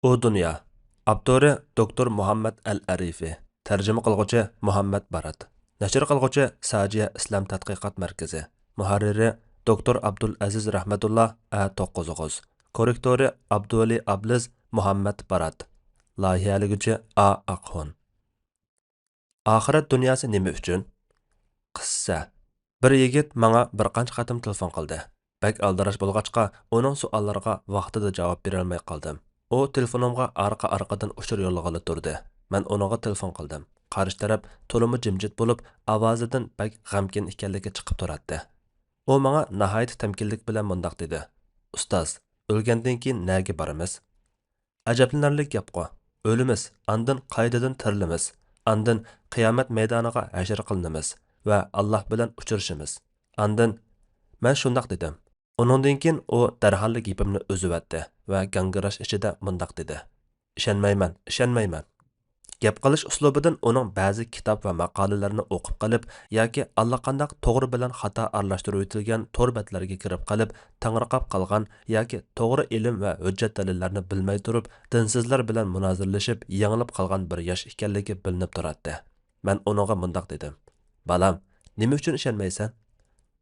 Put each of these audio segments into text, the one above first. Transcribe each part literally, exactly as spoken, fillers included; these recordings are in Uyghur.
ئۇ دۇنيا. ئاپتورى دوكتور مۇھەممەد ئەل ئەرىفى. تەرجىمە قىلغۇچى مۇھەممەد بارات. نەشر قىلغۇچى ساجىيە ئىسلام تەتقىقات مەركىزى. مۇھەررىرى دوكتور ئابدۇلئەزىز رەھمەتۇللا ئە توققۇز ئوغۇز. كوررېكتورى ئابدۇۋەلى ئابلىز مۇھەممەد بارات. لايىھەلىگۈچى ئا ئاقخۇن. ئاخىرەت دۇنياسى نېمە ئۈچۈن؟ قىسسە. بىر يىگىت ماڭا بىر قانچە قېتىم تېلېفون قىلدى. بەك ئالدىراش بولغاچقا، ئۇنىڭ سوئاللىرىغا ۋاقتىدا جاۋاب بېرەلمەي قالدىم. ئۇ تېلېفونۇمغا ئارقا-ئارقىدىن ئۇچۇر يوللىغىلى تۇردى. مەن ئۇنىڭغا تېلېفون قىلدىم. قارشى تەرەپ تولىمۇ جىمجىت بولۇپ، ئاۋازىدىن بەك غەمكىن ئىكەنلىكى چىقىپ تۇراتتى. ئۇ ماڭا ناھايىتى تەمكىنلىك بىلەن مۇنداق دېدى: «ئۇستاز، ئۆلگەندىن كېيىن نەگە بارىمىز؟» ئەجەبلىنەرلىك گەپقۇ. ئۆلىمىز، ئاندىن قايتىدىن تىرىلىمىز، ئاندىن قىيامەت مەيدانىغا ھەشر قىلىنىمىز ۋە ئاللاھ بىلەن ئۇچرىشىمىز. ئاندىن، مەن شۇنداق دېدىم. ئۇنىڭدىن كېيىن ئۇ دەرھاللا گېپىمنى ئۈزۈۋەتتى ۋە گاڭگىراش ئىچىدە مۇنداق دېدى: «ئىشەنمەيمەن، ئىشەنمەيمەن.» گەپ قىلىش ئۇسلۇبىدىن ئۇنىڭ بەزى كىتاب ۋە ماقالىلىرىنى ئوقۇپ قېلىپ ياكى ئاللىقانداق توغرا بىلەن خاتا ئارىلاشتۇرۇۋېتىلگەن تور بەتلەرگە كىرىپ قېلىپ تېڭىرقاپ قالغان ياكى توغرا ئىلىم ۋە ھۆججەت دەلىللەرنى بىلمەي تۇرۇپ دىنسىزلار بىلەن مۇنازىرىلىشىپ يېڭىلىپ قالغان بىر ياش ئىكەنلىكى بىلىنىپ تۇراتتى. مەن ئۇنىڭغا مۇنداق دېدىم: «بالام، نېمە ئۈچۈن ئىشەنمەيسەن؟»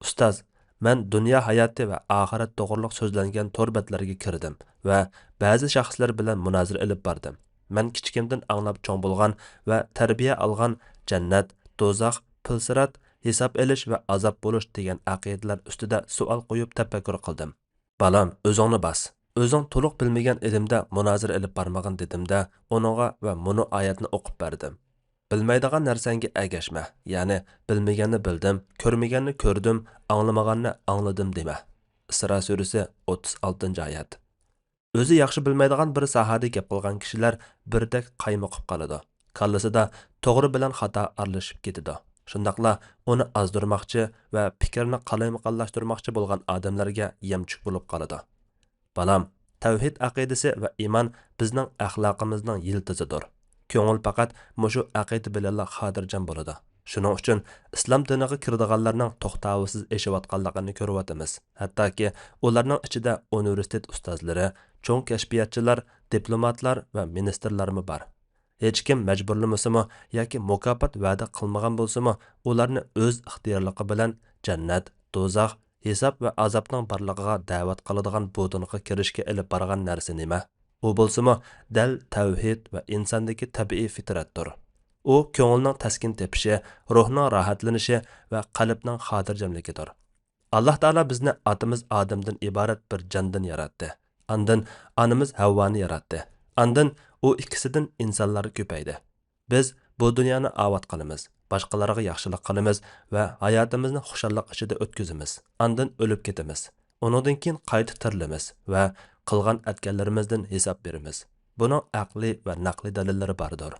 «ئۇستاز، مەن دۇنيا ھاياتى ۋە ئاخىرەت توغرۇلۇق سۆزلەنگەن تور بەتلەرگە كىردىم ۋە بەزى شەخسلەر بىلەن مۇنازىرە ئېلىپ باردىم. مەن كىچىكىمدىن ئاڭلاپ چوڭ بولغان ۋە تەربىيە ئالغان جەننەت، دوزاخ، پىلسىرات، ھېساب ئېلىش ۋە ئازاب بولۇش دېگەن ئەقىدىلەر ئۈستىدە سوئال قويۇپ تەپەككۇر قىلدىم.» «بالام، ئۆزۈڭنى باس. ئۆزۈڭ تولۇق بىلمىگەن ئىلىمدە مۇنازىرە ئېلىپ بارمىغىن» دېدىمدە، ئۇنىڭغا ۋە مۇنۇ ئايەتنى ئوقۇپ بەردىم: «بىلمەيدىغان نەرسەڭگە ئەگەشمە، يەنى بىلمىگەننى بىلدىم، كۆرمىگەننى كۆردۈم، ئاڭلىمىغاننى ئاڭلىدىم دېمە.» ئىسرا سۈرىسى، ئوتتۇز ئالتىنچى ئايەت. ئۆزى ياخشى بىلمەيدىغان بىر ساھەدە گەپ قىلغان كىشىلەر بىردەك قايمۇقۇپ قالىدۇ. كاللىسىدا توغرا بىلەن خاتا ئارىلىشىپ كېتىدۇ. شۇنداقلا ئۇنى ئازدۇرماقچى ۋە پىكرىنى قالايمىقانلاشتۇرماقچى بولغان ئادەملەرگە يەمچۈك بولۇپ قالىدۇ. بالام، تەۋھىد ئەقىدىسى ۋە ئىمان بىزنىڭ ئەخلاقىمىزنىڭ يىلتىزىدۇر. كۆڭۈل پەقەت مۇشۇ ئەقىدە بىلەنلا خاتىرجەم بولىدۇ. شۇنىڭ ئۈچۈن ئىسلام دىنىغا كىرىدىغانلارنىڭ توختاۋسىز ئېشىۋاتقانلىقىنى كۆرۈۋاتىمىز. ھەتتاكى ئۇلارنىڭ ئىچىدە ئۇنىۋېرسىتېت ئۇستازلىرى، چوڭ كەشپىياتچىلار، دىپلوماتلار ۋە مىنىستىرلارمۇ بار. ھېچكىم مەجبۇرلىمىسىمۇ ياكى مۇكاپات ۋەدە قىلمىغان بولسىمۇ، ئۇلارنى ئۆز ئىختىيارلىقى بىلەن جەننەت، دوزاخ، ھېساب ۋە ئازابنىڭ بارلىقىغا دەۋەت قىلىدىغان بۇ دىنغا كىرىشكە ئېلىپ بارغان نەرسە نېمە؟ ئۇ بولسىمۇ دەل تەۋھىد ۋە ئىنساندىكى تەبىئىي پىترەتتۇر. ئۇ كۆڭۈلنىڭ تەسكىن تېپىشى، روھنىڭ راھەتلىنىشى ۋە قەلبنىڭ خاتىرجەملىكىدۇر. ئاللاھ تائالا بىزنى ئاتىمىز ئادەمدىن ئىبارەت بىر جاندىن ياراتتى. ئاندىن ئانىمىز ھەۋۋانى ياراتتى. ئاندىن ئۇ ئىككىسىدىن ئىنسانلار كۆپەيدى. بىز بۇ دۇنيانى ئاۋات قىلىمىز، باشقىلارغا ياخشىلىق قىلىمىز ۋە ھاياتىمىزنى خۇشاللىق ئىچىدە ئۆتكۈزىمىز. ئاندىن ئۆلۈپ كېتىمىز. ئۇنىڭدىن كېيىن قايتا تىرىلىمىز ۋە قىلغان ئەتكەنلىرىمىزدىن ھېساب بېرىمىز. بۇنىڭ ئەقلىي ۋە نەقلىي دەلىللىرى باردۇر.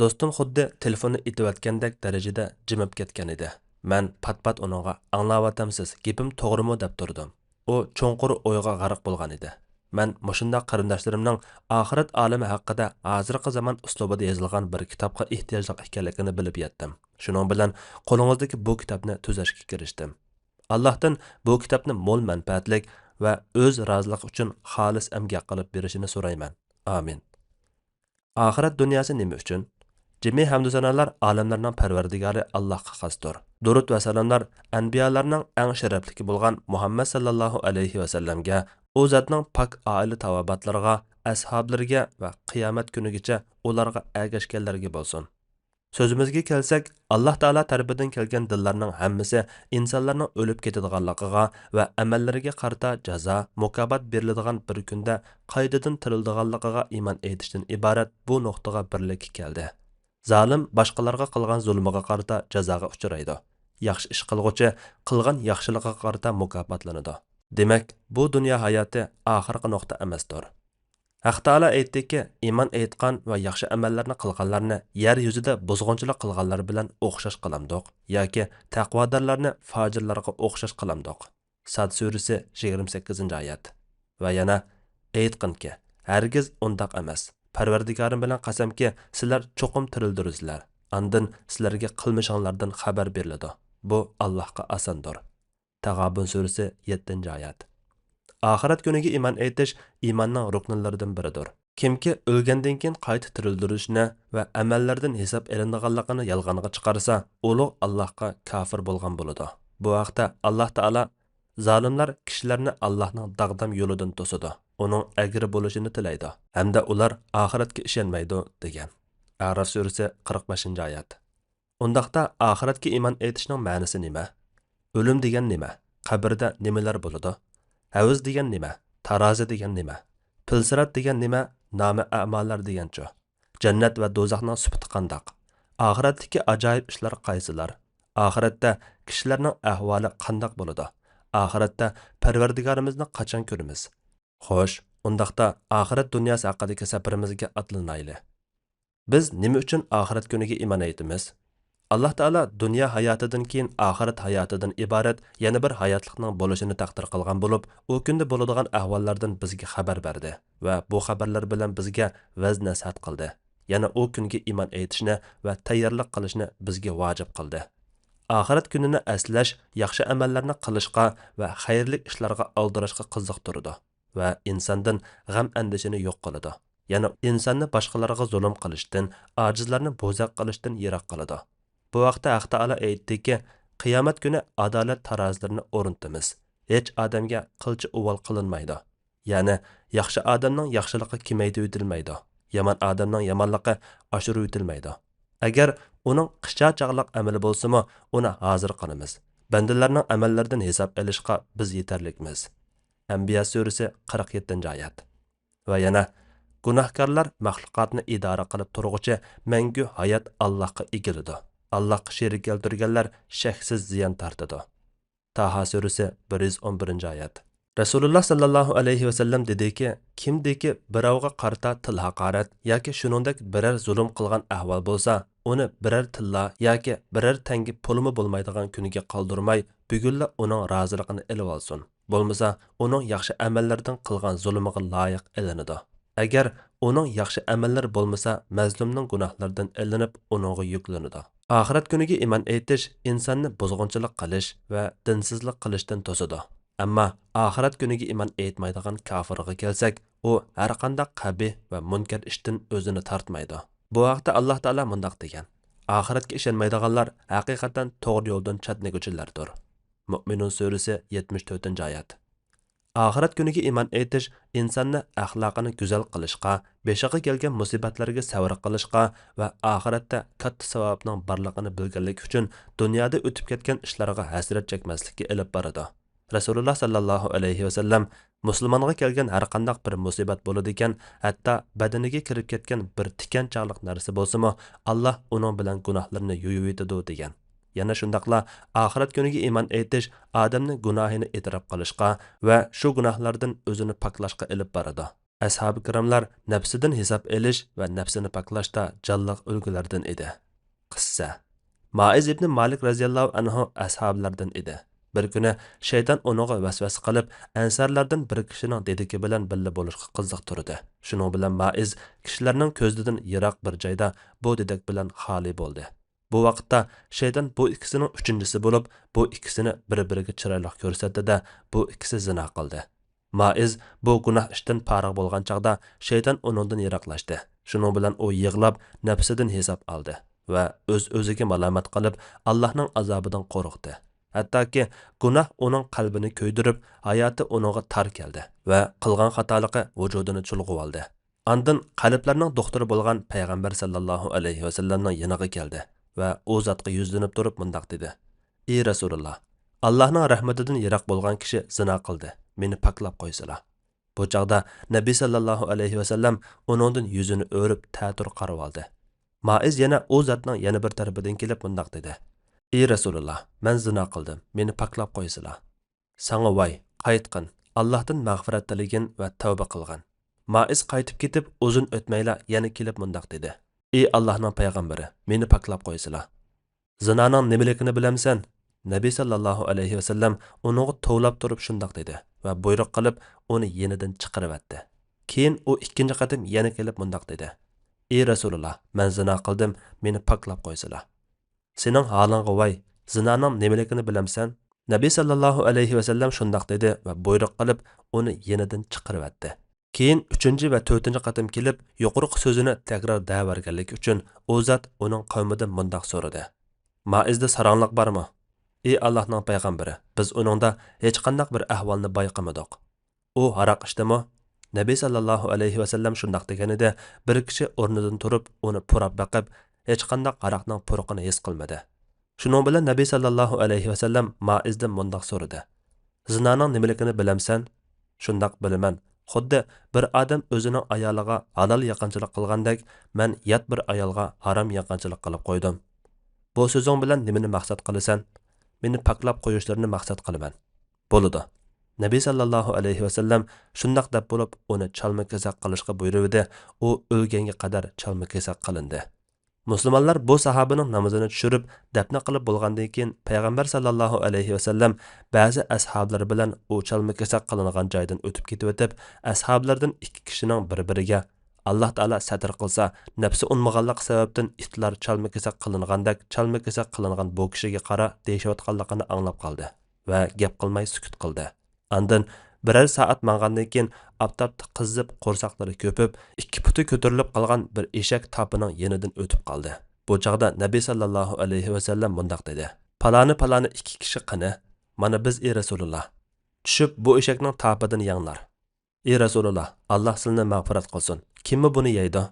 دوستۇم خۇددى تېلېفوننى ئېتىۋەتكەندەك دەرىجىدە جىمىپ كەتكەن ئىدى. مەن پات-پات ئۇنىڭغا، «ئاڭلاۋاتامسىز، گېپىم توغرىمۇ؟» دەپ تۇردۇم. ئۇ چوڭقۇر ئويغا غەرق بولغان ئىدى. مەن مۇشۇنداق قېرىنداشلىرىمنىڭ ئاخىرەت ئالىمى ھەققىدە ھازىرقى زامان ئۇسلۇبىدا يېزىلغان بىر كىتابقا ئېھتىياجلىق ئىكەنلىكىنى بىلىپ يەتتىم. شۇنىڭ بىلەن قولىڭىزدىكى بۇ كىتابنى تۈزەشكە كىرىشتىم. ئاللاھتىن بۇ كىتابنى مول مەنپەئەتلىك ۋە ئۆز رازىلىقى ئۈچۈن خالىس ئەمگەك قىلىپ بېرىشىنى سورايمەن. ئامىن. ئاخىرەت دۇنياسى نېمە ئۈچۈن؟ جىمى ھەمدۇ سانالار ئالەملەرنىڭ پەرۋەردىگارى ئاللاھقا خاستۇر. دۇرۇت ۋە سالاملار ئەنبىيالارنىڭ ئەڭ شەرەپلىكى بولغان مۇھەممەد ساللاللاھۇ ئەلەيھى ۋەسەللەمگە، ئۇ زاتنىڭ پاك ئائىلە تاۋابىئاتلىرىغا، ئەسھابلىرىگە ۋە قىيامەت كۈنىگىچە ئۇلارغا ئەگەشكەنلەرگە بولسۇن. سۆزىمىزگە كەلسەك، ئاللاھ تائالا تەرىپىدىن كەلگەن دىنلارنىڭ ھەممىسى ئىنسانلارنىڭ ئۆلۈپ كېتىدىغانلىقىغا ۋە ئەمەللىرىگە قارىتا جازا، مۇكاپات بېرىلىدىغان بىر كۈندە قايتىدىن تىرىلىدىغانلىقىغا ئىمان ئېيتىشتىن ئىبارەت بۇ نۇقتىغا بىرلىككە كەلدى. زالىم باشقىلارغا قىلغان زۇلمىغا قارىتا جازاغا ئۇچرايدۇ. ياخشى ئىش قىلغۇچى قىلغان ياخشىلىقىغا قارىتا مۇكاپاتلىنىدۇ. دېمەك، بۇ دۇنيا ھاياتى ئاخىرقى نۇقتا ئەمەستۇر. ھەق تائالا ئېيتتىكى، ئىمان ئېيتقان ۋە ياخشى ئەمەللەرنى قىلغانلارنى يەر يۈزىدە بۇزغۇنچىلىق قىلغانلار بىلەن ئوخشاش قىلامدۇق ياكى تەقۋادارلارنى فاجىرلارغا ئوخشاش قىلامدۇق؟ ساد سۈرىسى، يىگىرمە سەككىزىنچى ئايەت. ۋە يەنە، ئېيتقىنكى، ھەرگىز ئۇنداق ئەمەس. پەرۋەردىگارىم بىلەن قەسەمكى، سىلەر چوقۇم تىرىلدۈرۈلىسىلەر. ئاندىن سىلەرگە قىلمىشىڭلاردىن خەۋەر بېرىلىدۇ. بۇ ئاللاھقا ئاساندۇر. تاغابۇن سۈرىسى، يەتتىنچى ئايەت. ئاخىرەت كۈنىگە ئىمان ئېيتىش ئىماننىڭ رۇكنلىرىدىن بىرىدۇر. كىمكى ئۆلگەندىن كېيىن قايتا تىرىلدۈرۈلۈشىنى ۋە ئەمەللەردىن ھېساب ئېلىنىدىغانلىقىنى يالغانغا چىقارسا، ئۇلۇغ ئاللاھقا كاپىر بولغان بولىدۇ. بۇ ھەقتە ئاللاھ تائالا، زالىملار كىشىلەرنى ئاللاھنىڭ داغدام يولىدىن توسىدۇ، ئۇنىڭ ئەگرى بولۇشىنى تىلەيدۇ ھەمدە ئۇلار ئاخىرەتكە ئىشەنمەيدۇ، دېگەن. ئەراف سۈرىسى، قىرىق بەشىنچى ئايەت. ئۇنداقتا ئاخىرەتكە ئىمان ئېيتىشنىڭ مەنىسى نېمە؟ ئۆلۈم دېگەن نېمە؟ قەبرىدە نېمىلەر بولىدۇ؟ ھەۋز دېگەن نېمە؟ تارازى دېگەن نېمە؟ پىلسىرات دېگەن نېمە؟ نامە ئەماللار دېگەنچۇ؟ جەننەت ۋە دوزاخنىڭ سۈپىتى قانداق؟ ئاخىرەتتىكى ئاجايىپ ئىشلار قايسىلار؟ ئاخىرەتتە كىشىلەرنىڭ ئەھۋالى قانداق بولىدۇ؟ ئاخىرەتتە پەرۋەردىگارىمىزنى قاچان كۆرىمىز؟ خوش، ئۇنداقتا ئاخىرەت دۇنياسى ھەققىدىكى سەپىرىمىزگە ئاتلىنايلى. بىز نېمە ئۈچۈن ئاخىرەت كۈنىگە ئىمان ئېيتىمىز؟ ئاللاھ تائالا دۇنيا ھاياتىدىن كېيىن ئاخىرەت ھاياتىدىن ئىبارەت يەنە بىر ھاياتلىقنىڭ بولۇشىنى تەقدىر قىلغان بولۇپ، ئۇ كۈندە بولىدىغان ئەھۋاللاردىن بىزگە خەۋەر بەردى ۋە بۇ خەۋەرلەر بىلەن بىزگە ۋەز-نەسىھەت قىلدى. يەنە ئۇ كۈنگە ئىمان ئېيتىشنى ۋە تەييارلىق قىلىشنى بىزگە ۋاجىپ قىلدى. ئاخىرەت كۈنىنى ئەسلەش ياخشى ئەمەللەرنى قىلىشقا ۋە خەيرلىك ئىشلارغا ئالدىراشقا قىزىقتۇرىدۇ ۋە ئىنساندىن غەم-ئەندىشىنى يوق قىلىدۇ. يەنە ئىنساننى باشقىلارغا زۇلۇم قىلىشتىن، ئاجىزلارنى بوزەك قىلىشتىن يىراق قىلىدۇ. بۇ ھەقتە ھەق تائالا ئېيتتىكى، قىيامەت كۈنى ئادالەت تارازىلىرىنى ئورنىتىمىز. ھېچ ئادەمگە قىلچە ئۇۋال قىلىنمايدۇ. يەنى ياخشى ئادەمنىڭ ياخشىلىقى كېمەيتىۋېتىلمەيدۇ، يامان ئادەمنىڭ يامانلىقى ئاشۇرۇۋېتىلمەيدۇ. ئەگەر ئۇنىڭ قىچا چاغلىق ئەمىلى بولسىمۇ، ئۇنى ھازىر قىلىمىز. بەندىلەرنىڭ ئەمەللىرىدىن ھېساب ئېلىشقا بىز يېتەرلىكمىز. ئەنبىيا سۈرىسى، قىرىق يەتتىنچى ئايەت. ۋە يەنە، گۇناھكارلار مەخلۇقاتنى ئىدارە قىلىپ تۇرغۇچى مەڭگۈ ھايات ئاللاھقا ئېگىلىدۇ. ئاللاھقا شېرىك كەلتۈرگەنلەر شەكسىز زىيان تارتىدۇ. تاھا سۈرىسى، بىر يۈز ئون بىرىنچى ئايەت. رەسۇلۇللا ساللاللاھۇ ئەلەيھى ۋەسەللەم دېدىكى، كىمدىكى بىراۋغا قارىتا تىل ھاقارەت ياكى شۇنىڭدەك بىرەر زۇلۇم قىلغان ئەھۋال بولسا، ئۇنى بىرەر تىللا ياكى بىرەر تەڭگە پۇلىمۇ بولمايدىغان كۈنىگە قالدۇرماي، بۈگۈنلا ئۇنىڭ رازىلىقىنى ئېلىۋالسۇن. بولمىسا، ئۇنىڭ ياخشى ئەمەللىرىدىن قىلغان زۇلۇمىغا لايىق ئېلىنىدۇ. ئەگەر ئۇنىڭ ياخشى ئەمەللىرى بولمىسا، مەزلۇمنىڭ گۇناھلىرىدىن ئېلىنىپ، ئۇنىڭغا يۈكلىنىدۇ. ئاخىرەت كۈنىگە ئىمان ئېيتىش ئىنساننى بۇزغۇنچىلىق قىلىش ۋە دىنسىزلىق قىلىشتىن توسىدۇ. ئەمما ئاخىرەت كۈنىگە ئىمان ئېيتمايدىغان كاپىرغا كەلسەك، ئۇ ھەرقانداق قەبىھ ۋە مۇنكەر ئىشتىن ئۆزىنى تارتمايدۇ. بۇ ھەقتە ئاللاھ تائالا مۇنداق دېگەن، ئاخىرەتكە ئىشەنمەيدىغانلار ھەقىقەتەن توغرا يولدىن چەتنىگۈچىلەردۇر. مۇئمىنۇن سۈرىسى، يەتمىش تۆتىنچى ئايەت. ئاخىرەت كۈنىگە ئىمان ئېيتىش ئىنساننى ئەخلاقىنى گۈزەل قىلىشقا، بېشىغا كەلگەن مۇسىبەتلەرگە سەۋر قىلىشقا ۋە ئاخىرەتتە كاتتا ساۋابنىڭ بارلىقىنى بىلگەنلىكى ئۈچۈن دۇنيادا ئۆتۈپ كەتكەن ئىشلارغا ھەسرەت چەكمەسلىككە ئېلىپ بارىدۇ. رەسۇلۇللا ساللاللاھۇ ئەلەيھى ۋەسەللەم، مۇسۇلمانغا كەلگەن ھەرقانداق بىر مۇسىبەت بولىدىكەن، ھەتتا بەدىنىگە كىرىپ كەتكەن بىر تىكەن چاغلىق نەرسە بولسىمۇ، ئاللاھ ئۇنىڭ بىلەن گۇناھلىرىنى يۇيۇۋېتىدۇ، دېگەن. يەنە شۇنداقلا ئاخىرەت كۈنىگە ئىمان ئېيتىش ئادەمنى گۇناھىنى ئېتىراپ قىلىشقا ۋە شۇ گۇناھلاردىن ئۆزىنى پاكلاشقا ئېلىپ بارىدۇ. ئەسھابى كىراملار نەپسىدىن ھېساب ئېلىش ۋە نەپسىنى پاكلاشتا جانلىق ئۈلگىلەردىن ئىدى. قىسسە. مائىز ئىبنى مالىك رەزىياللاھۇ ئەنھۇ ئەسھابىلاردىن ئىدى. بىر كۈنى شەيتان ئۇنىڭغا ۋەسۋەسە قىلىپ، ئەنسارلاردىن بىر كىشىنىڭ دېدىكى بىلەن بىللە بولۇشقا قىزىقتۇردى. شۇنىڭ بىلەن مائىز كىشىلەرنىڭ كۆزىدىن يىراق بىر جايدا بۇ دېدەك بىلەن خالىي بولدى. بۇ ۋاقىتتا شەيتان بۇ ئىككىسىنىڭ ئۈچىنچىسى بولۇپ، بۇ ئىككىسىنى بىر-بىرىگە چىرايلىق كۆرسەتتى-دە، بۇ ئىككىسى زىنا قىلدى. مائىز بۇ گۇناھ ئىشتىن پارىغ بولغان چاغدا شەيتان ئۇنىڭدىن يىراقلاشتى. شۇنىڭ بىلەن ئۇ يىغلاپ، نەپسىدىن ھېساب ئالدى ۋە ئۆز-ئۆزىگە مالامەت قىلىپ، ئاللاھنىڭ ئازابىدىن قورقتى. ھەتتاكى گۇناھ ئۇنىڭ قەلبىنى كۆيدۈرۈپ، ھاياتى ئۇنىڭغا تار كەلدى ۋە قىلغان خاتالىقى ۋۇجۇدىنى چۇلغىۋالدى. ئاندىن قەلبلەرنىڭ دوختۇرى بولغان پەيغەمبەر ساللاللاھۇ ئەلەيھى ۋەسەللەمنىڭ يېنىغا كەلدى ۋە ئۇ زاتقا يۈزلىنىپ تۇرۇپ مۇنداق دېدى: ئى رەسۇلۇللا، ئاللاھنىڭ رەھمىتىدىن يىراق بولغان كىشى زىنا قىلدى، مېنى پاكلاپ قويسىلا. بۇ چاغدا نەبى ساللاللاھۇ ئەلەيھى ۋەسەللەم ئۇنىڭدىن يۈزىنى ئۆرۈپ تەتۈر قارىۋالدى. مائىز يەنە ئۇ زاتنىڭ يەنە بىر تەرىپىدىن كېلىپ مۇنداق دېدى: ئى رەسۇلۇللا، مەن زىنا قىلدىم، مېنى پاكلاپ قويسىلا. ساڭا ۋاي، قايتقىن، ئاللاھتىن مەغپىرەت تىلىگىن ۋە تەۋبە قىلغىن. مائىز قايتىپ كېتىپ، ئۇزۇن ئۆتمەيلا يەنە كېلىپ مۇنداق دېدى: ئى ئاللاھنىڭ پەيغەمبىرى، مېنى پاكلاپ قويسىلا. زىنانىڭ نېمىلىكىنى بىلەمسەن؟ نەبى ساللاللاھۇ ئەلەيھى ۋەسەللەم ئۇنىڭغا توۋلاپ تۇرۇپ شۇنداق دېدى ۋە بۇيرۇق قىلىپ ئۇنى يېنىدىن چىقىرىۋەتتى. كېيىن ئۇ ئىككىنچى قېتىم يەنە كېلىپ مۇنداق دېدى: ئى رەسۇلۇللا، مەن زىنا قىلدىم، مېنى پاكلاپ قويسىلا. سېنىڭ ھالىڭغا ۋاي، زىنانىڭ نېمىلىكىنى بىلەمسەن؟ نەبى ساللاللاھۇ ئەلەيھى ۋەسەللەم شۇنداق دېدى ۋە بۇيرۇق قىلىپ، ئۇنى يېنىدىن چىقىرىۋەتتى. كېيىن ئۈچىنچى ۋە تۆتىنچى قېتىم كېلىپ، يۇقىرىقى سۆزىنى تەكرار دەۋەرگەنلىكى ئۈچۈن، ئۇ زات ئۇنىڭ قەۋمىدىن مۇنداق سورىدى: مائىزدا ساراڭلىق بارمۇ؟ ئى ئاللاھنىڭ پەيغەمبىرى، بىز ئۇنىڭدا ھېچقانداق بىر ئەھۋالنى بايقىمىدۇق. ئۇ ھاراق ئىچتىمۇ؟ نەبى ساللاللاھۇ ئەلەيھى ۋەسەللەم شۇنداق دېگەنىدى، بىر كىشى ئورنىدىن تۇرۇپ، ئۇنى پۇراپ بېقىپ، ھېچقانداق ھاراقنىڭ پۇرىقىنى ھېس قىلمىدى. شۇنىڭ بىلەن نەبى ساللاللاھۇ ئەلەيھى ۋەسەللەم مائىزدىن مۇنداق سورىدى: زىنانىڭ نېمىلىكىنى بىلەمسەن؟ شۇنداق، بىلىمەن. خۇددى بىر ئادەم ئۆزىنىڭ ئايالىغا ھالال يېقىنچىلىق قىلغاندەك، مەن يات بىر ئايالغا ھارام يېقىنچىلىق قىلىپ قويدۇم. بۇ سۆزۈڭ بىلەن نېمىنى مەقسەت قىلىسەن؟ مېنى پاكلاپ قويۇشلىرىنى مەقسەت قىلىمەن. بولىدۇ. نەبى ساللاللاھۇ ئەلەيھى ۋەسەللەم شۇنداق دەپ بولۇپ، ئۇنى چالما-كېسەك قىلىشقا بۇيرۇۋىدى. ئۇ ئۆلگەنگە قەدەر چالما-كېسەك قىلىندى. مۇسۇلمانلار بۇ ساھابىنىڭ نامىزىنى چۈشۈرۈپ، دەپنە قىلىپ بولغاندىن كېيىن، پەيغەمبەر ساللاللاھۇ ئەلەيھى ۋەسەللەم بەزى ئەسھابلىرى بىلەن ئۇ چالما-كېسەك قىلىنغان جايدىن ئۆتۈپ كېتىۋېتىپ، ئەسھابلىرىدىن ئىككى كىشىنىڭ بىر-بىرىگە، ئاللاھ تائالا سەتر قىلسا، نەپسى ئۇنىمىغانلىقى سەۋەبتىن ئىتلار چالما-كېسەك قىلىنغاندەك چالما-كېسەك قىلىنغان بۇ كىشىگە قارا دېيىشىۋاتقانلىقىنى ئاڭلاپ قالدى ۋە گەپ قىلماي سۈكۈت قىلدى. ئاندىن بىرەر سائەت ماڭغاندىن كېيىن، ئاپتاپتا قىزىپ، قورساقلىرى كۆپۈپ، ئىككى پۇتى كۆتۈرۈلۈپ قالغان بىر ئېشەك تاپىنىڭ يېنىدىن ئۆتۈپ قالدى. بۇ چاغدا نەبى ساللاللاھۇ ئەلەيھى ۋەسەللەم مۇنداق دېدى: پالانى، پالانى ئىككى كىشى قېنى؟ مانا بىز، ئى رەسۇلۇللاھ. چۈشۈپ، بۇ ئېشەكنىڭ تاپىدىن يەڭلار. ئى رەسۇلۇللاھ، ئاللاھ سىلىنى مەغپىرەت قىلسۇن. كىممۇ بۇنى يەيدۇ؟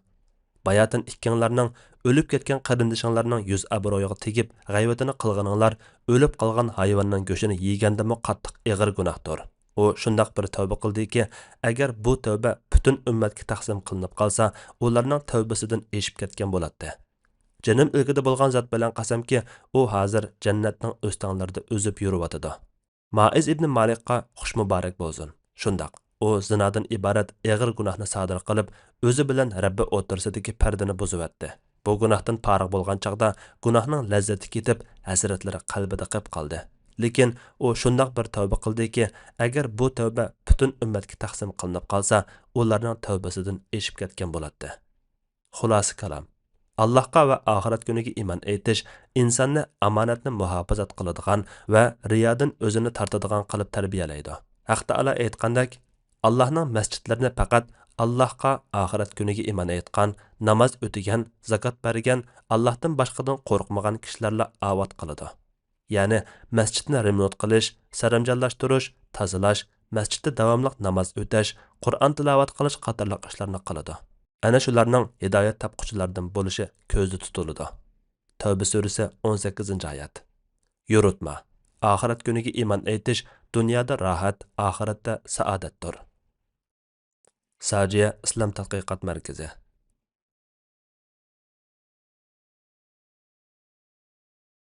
باياتىن ئىككىڭلارنىڭ، ئۆلۈپ كەتكەن قېرىندىشىڭلارنىڭ يۈز ئابرۇيىغا تېگىپ، غەيۋىتىنى قىلغىنىڭلار ئۆلۈپ قالغان ھايۋاننىڭ گۆشىنى يېگەندىنمۇ قاتتىق ئېغىر گۇناھتۇر. ئۇ شۇنداق بىر تەۋبە قىلدىكى، ئەگەر بۇ تەۋبە پۈتۈن ئۈممەتكە تەقسىم قىلىنىپ قالسا، ئۇلارنىڭ تەۋبىسىدىن ئېشىپ كەتكەن بولاتتى. جېنىم ئىلكىدە بولغان زات بىلەن قەسەمكى، ئۇ ھازىر جەننەتنىڭ ئۆستەڭلىرىدە ئۈزۈپ يۈرۈۋاتىدۇ. مائىز ئىبنى مالىكقا خۇش مۇبارەك بولسۇن. شۇنداق، ئۇ زىنادىن ئىبارەت ئېغىر گۇناھنى سادىر قىلىپ، ئۆزى بىلەن رەببى ئوتتۇرىسىدىكى پەردىنى بۇزۇۋەتتى. بۇ گۇناھتىن پارىغ بولغان چاغدا گۇناھنىڭ لەززىتى كېتىپ، ھەسرەتلىرى قەلبىدە قېلىپ قالدى. لېكىن ئۇ شۇنداق بىر تەۋبە قىلدىكى، ئەگەر بۇ تەۋبە پۈتۈن ئۈممەتكە تەقسىم قىلىنىپ قالسا، ئۇلارنىڭ تەۋبىسىدىن ئېشىپ كەتكەن بولاتتى. خۇلاسە كالام، ئاللاھقا ۋە ئاخىرەت كۈنىگە ئىمان ئېيتىش ئىنساننى ئامانەتنى مۇھاپىزەت قىلىدىغان ۋە رىيادىن ئۆزىنى تارتىدىغان قىلىپ تەربىيەلەيدۇ. ھەق تائالا ئېيتقاندەك، ئاللاھنىڭ مەسچىتلىرىنى پەقەت ئاللاھقا، ئاخىرەت كۈنىگە ئىمان ئېيتقان، ناماز ئۆتىگەن، زاكات بەرگەن، ئاللاھتىن باشقىدىن قورقمىغان كىشىلەرلا ئاۋات قىلىدۇ. يەنى مەسچىتنى رېمونت قىلىش، سەرەمجانلاشتۇرۇش، تازىلاش، مەسچىتتە داۋاملىق ناماز ئۆتەش، قۇرئان تىلاۋەت قىلىش قاتارلىق ئىشلارنى قىلىدۇ. ئەنە شۇلارنىڭ ھىدايەت تاپقۇچىلاردىن بولۇشى كۆزدە تۇتۇلىدۇ. تەۋبە سۈرىسى، ئون سەككىزىنچى ئايەت. يورۇتما. ئاخىرەت كۈنىگە ئىمان ئېيتىش دۇنيادا راھەت، ئاخىرەتتە سائادەتتۇر. ساجىيە ئىسلام تەتقىقات مەركىزى.